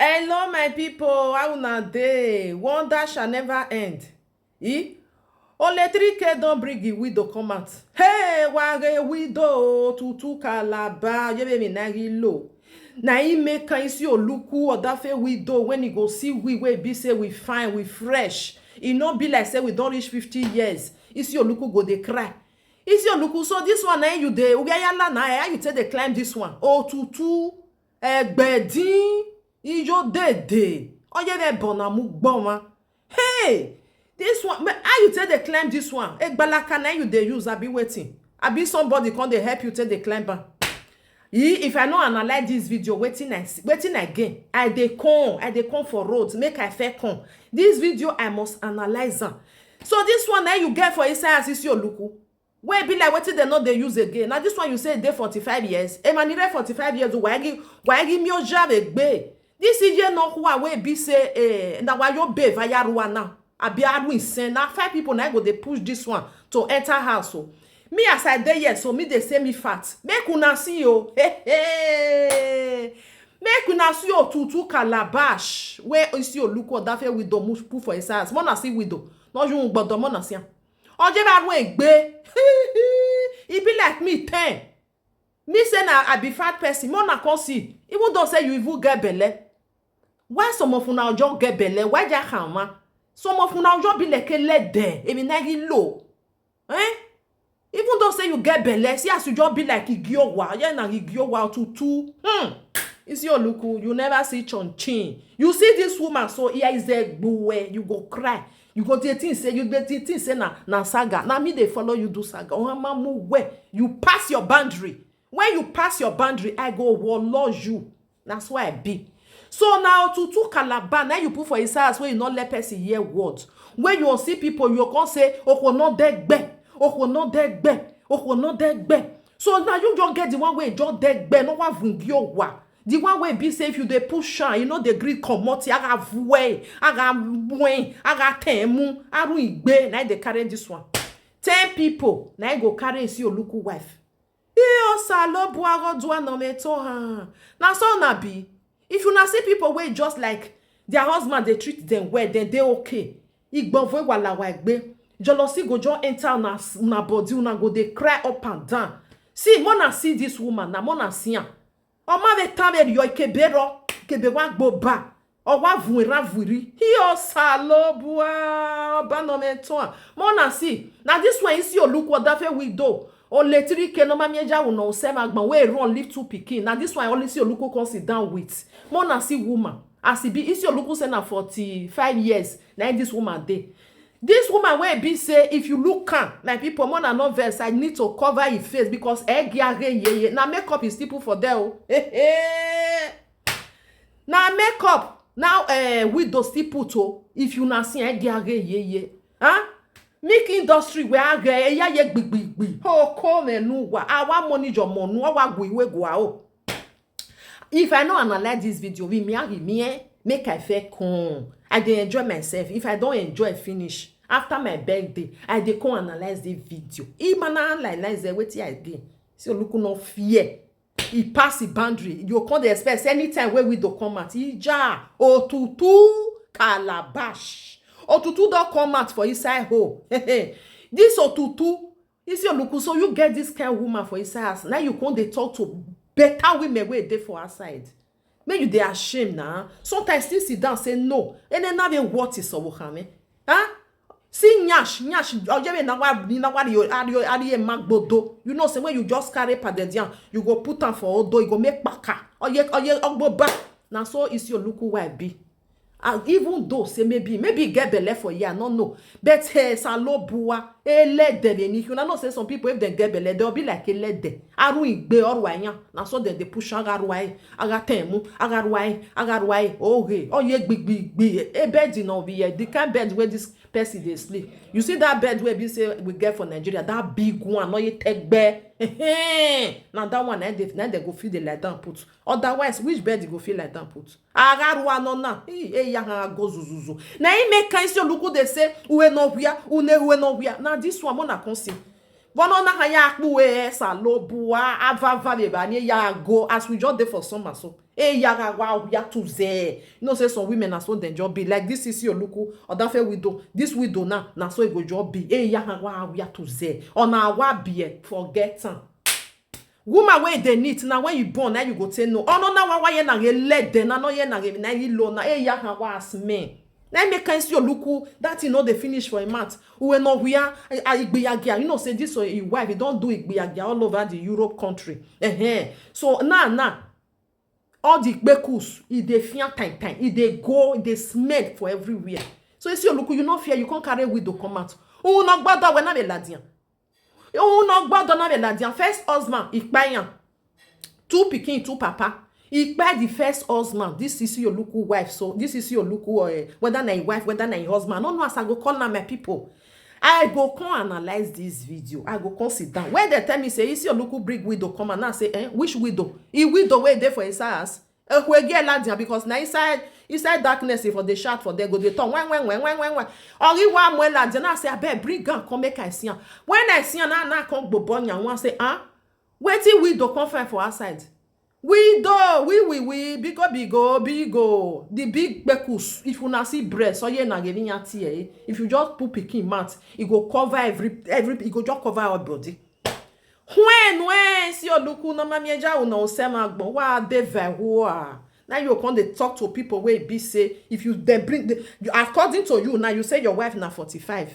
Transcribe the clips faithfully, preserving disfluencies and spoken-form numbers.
Hello, my people. How una dey? Wonder shall never end. E? Only three K don bring the widow come out. Hey, wage widow, tutu kalaba, yebe mi na low. Na him make Isi Oluku Odafe widow when he go see we, wey be say we fine, we fresh. E no be like say we don reach fifty years. Isi Oluku go dey cry. Isi Oluku, so this one na you dey, Uyayala na, how you take dey climb this one? Otutu, Egbedin, Iyodede, Oyebe Bonamu Gboma. Hey, this one, ma-, how you take dey climb this one? Egbalaka na you dey use, abi wetin? Abi somebody come dey help you take dey climb am? E, if I no analyze this video, wetin I see, wetin I gain? I dey come, I dey come for road, make I fair come. This video, I must analyze am. So this one na you get for inside Isi Oluku, wey be like wetin dem no dey use again. Na this one you say dey forty-five years. Emanire forty-five years, wagi, wagi mi o jave gbe. This iye no kuwa wey be say, eh, na wa yo be vaya ruwa now. Abi aru isen. Na five people na go dey push this one to enter house o. Me as I dey here, so me dey say me fat. Make una see o. Hey, hey. Make una see o, tutu calabash. Where Isi Oluku Odafe widow mush put for his house. Mona see widow. No you gbọdọ, mona see am. Oje ba ru egbe. E be like me ten. Me say na I be fat person. Mona come see. Even though say you even get belle. Why some of una just get belle? Why ja kama? Some of una just be like a lede. Emi na gi low. Eh? Even though say you get belle, see as you just be like Igiowa. Yeah, na Igiowa tutu. Hmm. Isi Oluku, you never see Chonchin. You see this woman, so here is a gbue. You go cry. You go dey think say, you dey think say na, na saga. Na me dey follow you do saga. Oh, mama, where you pass your boundary. When you pass your boundary, I go wallow you. That's why I be. So now tutu calabar, now you put for his house where you not let person hear word. When you see people, you come say, "Oko no degbe, oko no degbe, oko no degbe." So now you just get the one wey just degbe, no wa vungio wa. The one wey be say if you dey push am, you know dey gree comot, aga vue, aga buen, aga temu, aru igbe, na dey carry this one. Ten people, na go carry Isi Oluku wife. Iyo salo buago dua no me to ha. Na so na be. If una see people wey just like their husband dey treat them well, then they okay. Igbonvo wala wa egbe. Jealousy go just enter una, una body, una go dey cry up and down. See, mona see this woman, na mona see am. Oma ve tan ve yo ikebe ro, ikebe wa gbo ba. Owa vun ra vuri. Iyo salo bua, oba no me to am. Mona see. Na this one Isi Oluku Odafe widow. Only three K no ma mi eja uno se ma gban wey run leave two pikin. Na this one only Isi Oluku come sit down with. Mona see woman. As e be, Isi Oluku say na forty-five years. Na this woman dey. This woman wey be say, if you look am, my people, mona no vex, I need to cover him face because egi age yeye. Na makeup is still put for there o. Hey, hey. Na makeup. Now, eh, widow still put o. If you na see egi age yeye. Huh? Make industry where age eya ye gbi gbi gbi. Ho ko me nu wa. Awa money jo mo nu wa gwi we gwa o. If I no analyze this video, we me agi me, eh, make I fair come. I dey enjoy myself. If I don't enjoy finish, after my birthday, I dey come analyze the video. Imana analyze wetin I gain. So look, no fear. E pass the boundary. You come dey expect say anytime wey widow come out, ija, otutu, calabash. Otutu don come out for inside hole. This otutu, Isi Oluku, so you get this kind woman for inside house. Now you come dey talk to better women wey dey for outside. Make you dey ashamed na. Sometimes still sit down say no. Ene na be what is owo kame. Huh? See nyash, nyash. Ojebe na wa, ni na wa yo, ari yo, ari ye magbodo. You know say when you just carry pounded yam, you go put am for odo, you go make kpaka. Oye, oye, ogbo ba. Na so Isi Oluku wife be. And even though say maybe, maybe e get belle for here, I no know. But hey, salo bua, elede be ni. Una know say some people, if dem get belle, they'll be like elede. Aru igbe oru anya. Na so dem dey push agaruai, agatemu, agaruai, agaruai. Oge, oye gbi gbi gbi. E bed no be here. The kind bed where this person dey sleep. You see that bed wey be say we get for Nigeria, that big one, no ye tegbe. Na that one na dey, na dey go fit dey lie down put. Otherwise, which bed you go fit lie down put? Agaruwa no na. Ee, eya ha go zuzuzu. Na him make Isi Oluku dey say, "Uwe no wia, une uwe no wia." Na this one, mona come see. Bono na ha ya akpu we salo bua, avava le ba ni ya go, as we just dey for summer so. Eya ha wa ya to ze. You know say some women na so dem just be. Like this Isi Oluku, Odafe widow. This widow now, na so e go just be. Eya ha wa ya to ze. Ona wa be e, forget am. Woman wey dey neat, na when you born, na you go take know. Ono na wa wa ye na ge le de na no ye na ge na yi lo na. Eya ha wa as men. Na make Isi Oluku, that thing no dey finish for im mouth. Uwe no wia, a, a, igbeyagia. You know say this, uh, im wife, e don do igbeyagia all over the Europe country. Ehen. So now, now, all the kpekus, e dey fear time time. E dey go, e dey smell for everywhere. So Isi Oluku, you no fear, you can't carry widow come out. Uno gbada we na be ladian. Uno gbada na be ladian. First husband, Ikpayan. Two pikin, two papa. Ikpa the first husband. This Isi Oluku wife. So this Isi Oluku, uh, whether na im wife, whether na im husband. No, no, as I go call na my people. I go come analyze this video. I go come sit down. When they tell me say Isi Oluku bring widow come and I say, eh, which widow? E widow wey dey for his house. Ehwege ladian, because na inside, inside darkness, if they shout for there, go dey turn when, when, when, when, when, when. Or he wa mo ladian, I say, abeg, bring am come make I see am. When I see am, now, now come gbobo yan, one say, ah, wetin widow come find for outside? Widow, we, we, we, bigo, bigo, bigo. The big kpekus, if una see breast, so ye na giving ya tear, eh? If you just put pikin mouth, e go cover every, every, e go just cover our body. When, when, Isi Oluku no mami eja una osema gbo, wa de vehua. Now you come dey talk to people wey be say, if you dey bring, the, you, according to you, now you say your wife na forty-five.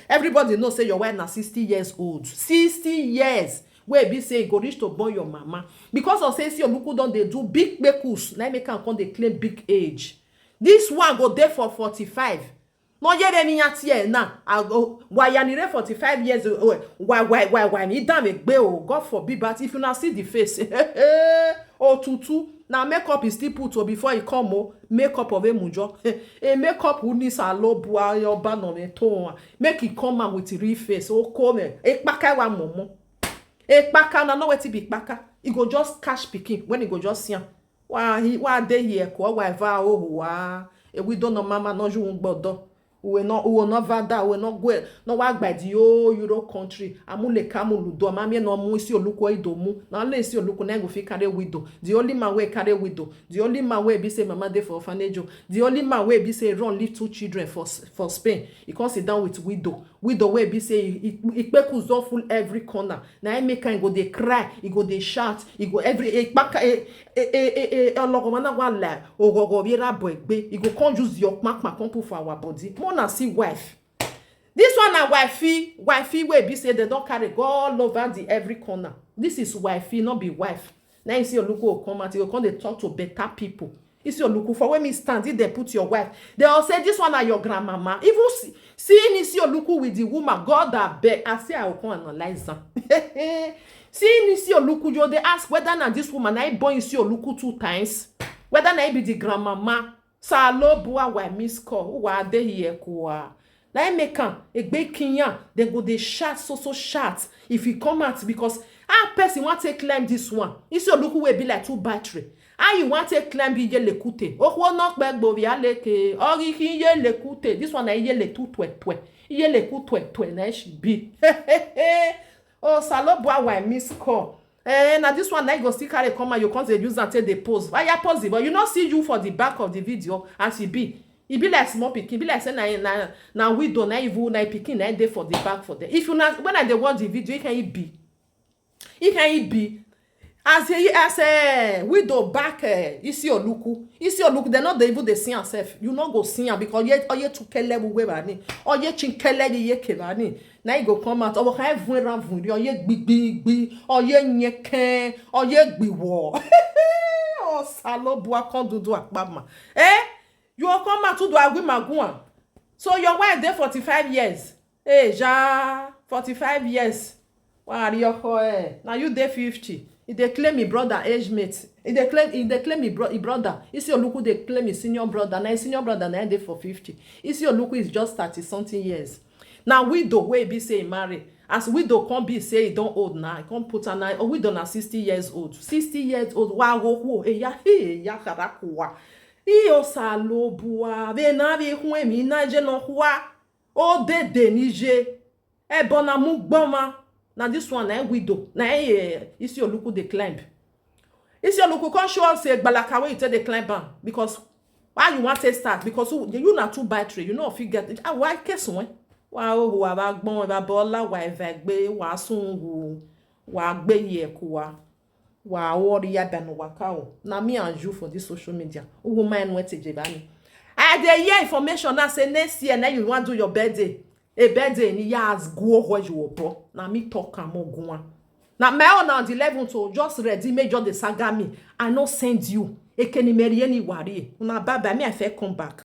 Everybody know say your wife na sixty years old. Sixty years. Wey be say e go reach to born your mama. Because of say Isi Oluku don dey do big kpekus, na make am come dey claim big age. This one go dey for forty-five. No ye be mi ati e na. I go, why you need forty-five years old? Why, why, why, why? Me down a gbe o. God forbid, but if you na see the face, oh, tutu. Now makeup is still put o before e come o. Makeup of a mujo. A makeup who needs a low bua your ban on a tone. Make it come out with real face. Oh, come. E kpaka wa momo. E kpaka na no wetin be kpaka. E go just catch pikin when e go just see am. Wa he, wa dey here ko, wa va o wa. E we don't know mama no ju un gbodo. We no, we no vada, we no go, no wa gba the whole Euro country. Amule kamu ludo, mami no mu Isi Oluku idomu. Na le Isi Oluku na go fit carry widow. The only man wey carry widow. The only man wey be say mama dey for orphanage o. The only man wey be say run leave two children for S-, for Spain. He come sit down with widow. Widow wey be say e, e, e kpekus don full every corner. Na him make am go dey cry, e go dey shout, e go every, e kpaka, e, e, e, e, e, ologo mana wa la, ogogo bi ra bo egbe. E go come use your kpakpa come put for our body. Mona see wife. This one na wifey, wifey wey be say they don carry go all over the every corner. This is wifey, no be wife. Now you see Oluku come out, you come dey talk to better people. Isi Oluku, for when me stand, if they put your wife, they all say, this one na your grandmama. Even see, seeing Isi Oluku with the woman, God abeg, I say I will come analyze am. Seeing Isi Oluku, you dey ask whether na this woman na him born Isi Oluku two times, whether na him be the grandmama. Salo bua wa miss call, wa dey here kwa. Na him make am, egbe kiyan, dem go dey shout so so shout if he come out, because how person wan take climb this one? Isi Oluku wey be like two battery. How you wan take climb Iyelekute? Okwo no pe gbovi aleke, ori ki Iyelekute. This one na Iyele tu twe twe. Iyele ku twe twe na she be. Oh, Salo bua wa miss call. Eh, na this one na you go still carry come and you come dey use am take dey pose. Why you pose? But you no see you for the back of the video as e be. E be like small pikin, e be like say na, na, na widow, na even na pikin na dey for the back for there. If you na, when I dey watch the video, e can e be, e can e be as a, as a widow back, eh, Isi Oluku, Isi Oluku, they no dey even dey see herself. You no go see am because oye, oye tukele we bani, oye chinkele ye kebani. Na e go come out. Owo kan vun ran vun ri, oye gbigbi gbi, oye nyeken, oye gbiwo. Oh, Salo bua come do do akpama. Eh? You will come out to do agwi magua. So your wife dey forty-five years. Hey, ja, forty-five years. Wa ri oko e. Now you dey fifty. He dey claim him brother age mate. He dey claim, he dey claim him bro-, him brother. Isi Oluku dey claim his senior brother. Now his senior brother na dey for fifty. Isi Oluku is just thirty something years. Now widow wey be say he marry. As widow come be say he don old now, he come put am now. Oh, widow na sixty years old. Sixty years old. Wa wo wo. Eya, he, eya, karakuwa. Iyo Salo bua. Ve na ve hu emi na je no hua. O de de ni je. E bona mu gboma. Na this one na widow. Na e, eh, Isi Oluku dey climb. This your look, come show us say gbalaka wey you take dey climb am, because why you wan take start? Because you, you na too battery, you no fit get it. Ah, why case one? Wa o wa ba gbon wa bola wa evagbe wa sun wu wa gbe ye kuwa wa wori ya benu wa ka o. Na me and you for this social media. Ugu mind wetin je ba me. I dey hear information now say next year na you wan do your birthday. A birthday ni ya as go where you were born. Na me talk am ogun. Na my own na on the eleventh o, just ready, make just dey saga me. I no send you. Ekeni meri eni wari. Una bye bye, me I fit come back.